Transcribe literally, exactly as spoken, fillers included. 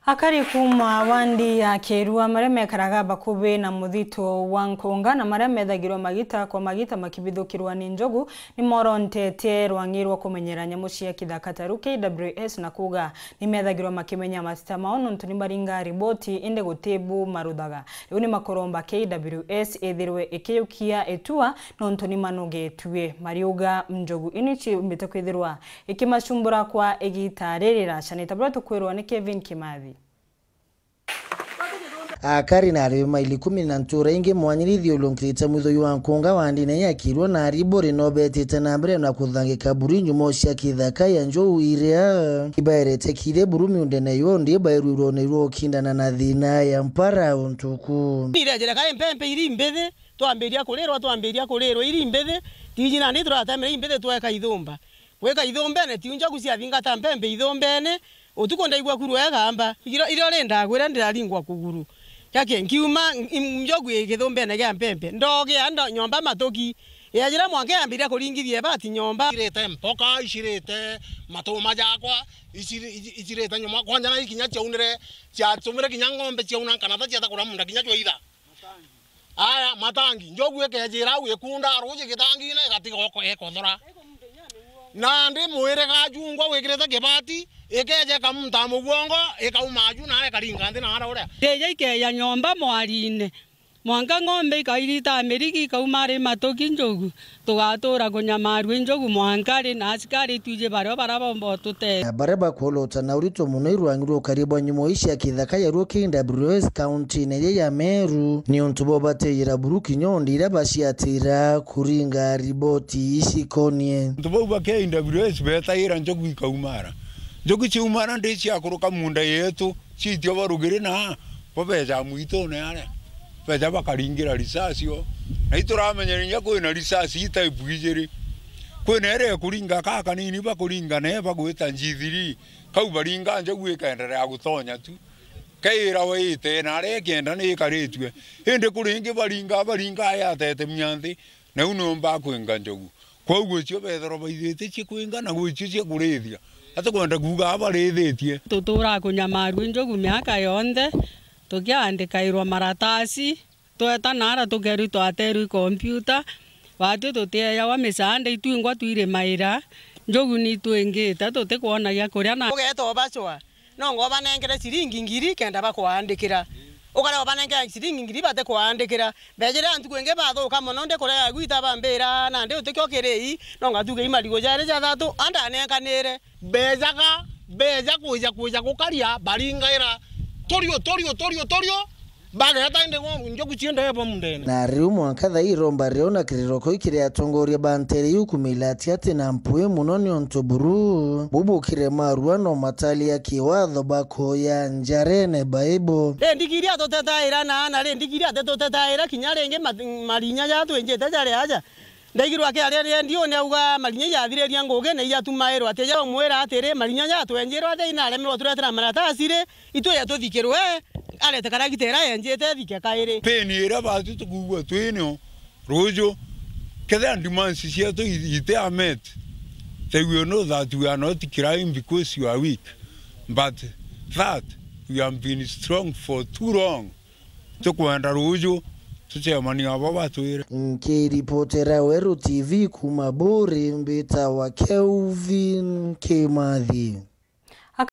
Akari kuuma wandi ya Kirua, maria mekaraga bakuvi na muthito wa Nkunga na maria methagirwa magita kwa magita makibithukirwa ni njogu, ni morontetie rwang'i rwa kumenyera nyamu cia kithaka ta riu K W S na kuuga ni methagirwa makimenya matita mao nontu ni maringa riboti indi guti bu maruthaga. Riu ni makuromba K W S ithirwe ikiyukia itua nontu ni manogetue. Mariuga njogu ini ciumbite kwithirwa ikimacumbura kwa igita ririraca. Ni ta buria tukwirwa ni Kevin Kimathi. Akari na arimi maili kumi na ntura ingi mwanya ni ithiurunkirite mwitho jwa Nkunga wandine ya Kirua na Ariburi no betite na mbere na kuthangika buru nyumo cia kithaka ya njogu iria ibaerete kire buru miundene yondi bairwirwo ni rwo kukindana na thina ya mpara untuku. Irejere kae mpempe iri mbithi, twambiria kurirwa, twambiria kurirwa iri mbithi, tiji nandi turatemere imbithi tweka ithumba. Gwika ithumbene, tiu njogu ciathingata mpempe ithumbene, utuku ndaigua kuru egamba. Irio, irio ri ndagwire ndiraringwa kuguru. Gaki nkiuma, n-, njogu i githumbene gia mpempe. Ndogia ndo-, nyomba matuki. Yejira mwanka yambiria kuringithia ibati nyomba. Icirite mpoka, icirite matuma jakwa, iciri-, ici-, icirite nyuma. Kwanja na ikinya ciaunire, ciatumire kinya ng'ombe ciauna nkanatha ciata kuria munda kinya cwaitha. Aya, matangi, njogu ikejira au ikunda ruji gitangine, igatiga oko-, ikothora. Nandi mwiri gacungwa wikirite kibati, ikeja ikamunta mugongo, ikauma aju na ikaringa nthi na ara uria. Ndija ikeja nyomba mwarine, mwanka ng'ombe ikairita mirigi ikauma ari matuki njogu. Tugatura kunyamarua i njogu mwanka ri, na asikari twiji bario baria bomba ututethia. Na baria bakwolota na urito mono i rwang'i rwa ukari bwa nyumo ii cia kithaka ya ruo K W S kaunti-ini ii ya Meru, niuntu bwa bateyira buru kinya undi iria baciatira kuringa riboti icikonie. Antu bau ba K W S betaira njogu ikaumara. Njogu ciaumara ndi ciakuruka munda yetu, ciitio barugiri na bo beja mwitune aria. Beja bakaringira risasi o. Na ituramenyera inya kwina risasi i type ijiri. Kwina iria ikuringa ka kanini bakuringa na bagwita G three. Kau baringa njogu ikaenderea gutonya tu. Kaira waite na aria ikienda ni ikaritue. Indi kuri ingi baringa, baringa yatete mia nthi. Na u niumba kwinga njogu. Kwou gwicio bethirwa baithiticie kwinga na gwicio cia kurithia. Atikwenda kuuga abarithitie. Tuturaa kunyamarua i njogu miaka yonthe, tukiandikairwa maratasi, tweta nara tukerwi twaterwi i kompiuta, batwi tutiejawa misaanda, itwingwa twirimaira, njogu ni itwingite, tutikwona gia kuria na. Ugeeta ubacwa. Nongo ubanengere ciringi ngiri kenda bakwaandikira. Ukare ubanengere ciringi ngiri batikwaandikira. Bejire antu kwingi bathuka mono, ndi kurega gwita bambira, nandi utikio kiri ii, no ngatuge i marigu jari jathatu, andanenkanire. Bejaga, beja kwija, kwija gukaria, baringaira, turio, turio, turio, turio. Bageta indi njogu ciendee bo mundene. Na riu mwanka thaa iromba rio na kiriro kuu kiri atongoria ba ntere iu kumila ati ati na mpui mono niuntu buru bubukire marua no matalia kiwatho bakoya njarene baibo. Ri ndigiri atutetaira na, na ri ndigiri atitutetaira kinya ringi ma-, marinya ja twinjite jari aja. Ndaigirwa akiaria ria ndiuni auga marinya ijathiriria ngugi na ijatumairwa. Ati ja umwira atiri, marinya ja twenjirwa atia inaremerwa turetera maratasi ri, itwija tuthikirwe, arete karagita ira yenjite ithike kairi. Pain iria batu tukuigua twinio ruju, kethira demands cietu i-, iti a met, they will know that we are not crying because you are weak, but that we have been strong for too long. Tukwenda ruju tucemanie abo batwire. Nkiripotera Weru T V kuma Buri, mbitawa Kelvin Kimathi.